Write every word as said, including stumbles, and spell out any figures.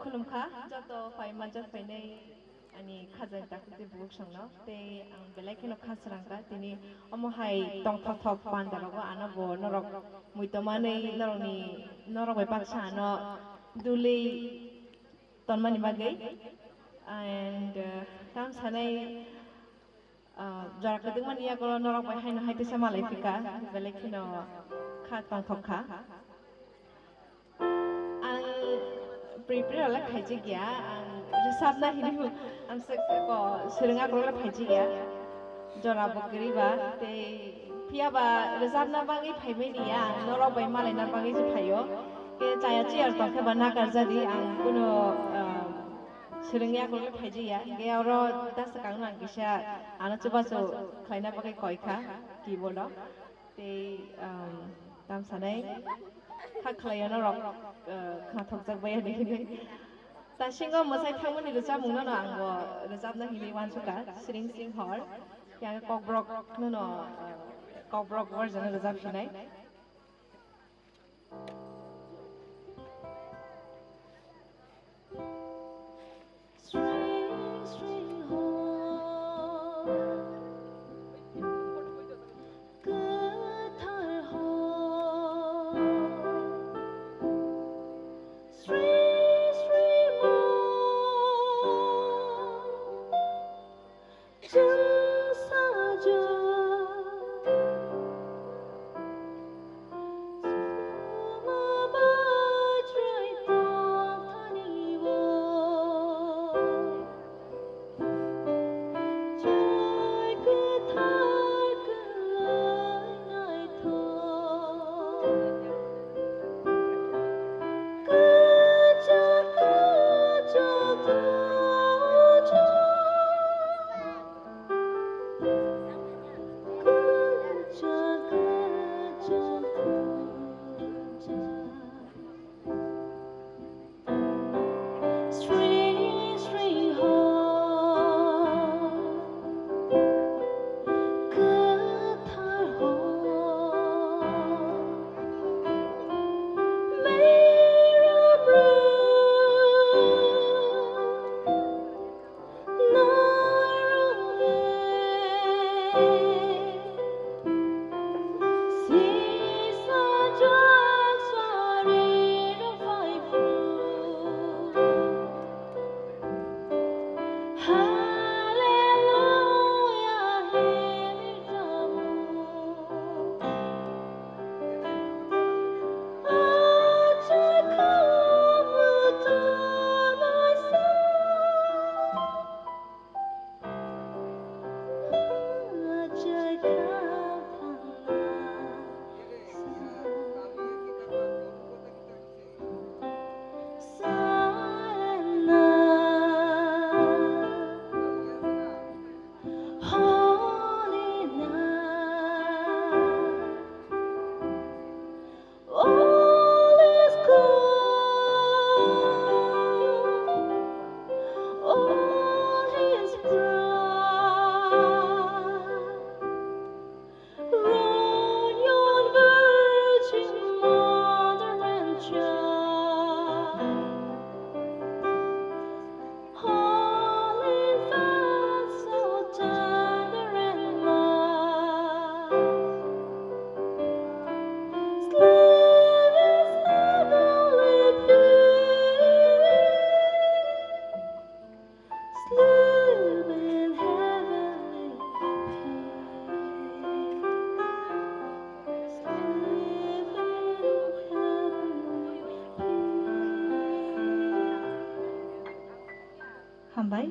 Khulumkha, joto phai manjak phainai ani khajani takhuk tei bukhuk songno, tei ang belai kheno kha srangkha, tini omo hai tongthok thok panda rogo ano bo norok muitomani norokni, norok bai baksa ano duli tonmani bagwi. And, uh, tam sanai, uh, jora kwdwkmani yagulo norok bai haino hai teisa malai phika, belai kheno kha tongthok kha. Ang prepare le khaijak ya, ang rwchapna hini ang se ko swrwng akolole phaijak ya. Jora bo kwrwi ba, tei phiya ba rwchapna bagwi phaimani ya, ang norok bai malaina bagwi se phaio. Khe chaya chair tongkhe ba nakarjadi, ang kuno, ah, swrwng ya, akolole phaijak ya. Khe oro da swkangno ang kisa ano chubachu khlaina bagwi koi kha keyboard o. Tei, um, tam sanai kha khlaio norok, uh, khnathokjak bai ani hinwi. Tasingo mwsai thangmani rwchapmungno no ang bo rwchapna hinwi uansukha, Sring Sring Hor. Yang kokborok no no, uh, kokborok version rwchap sinai. Sring sring hor, kwthar hor. Sring sring mor, chwng sajak. Sring sring hor, kwthar hor, mera mru. Holy night. All is calm, all is bright. Round yon Virgin Mother and Child. Holy Infant, so tender and mild, sleep in heavenly peace, sleep in heavenly peace, sleep in heavenly peace. Hambai.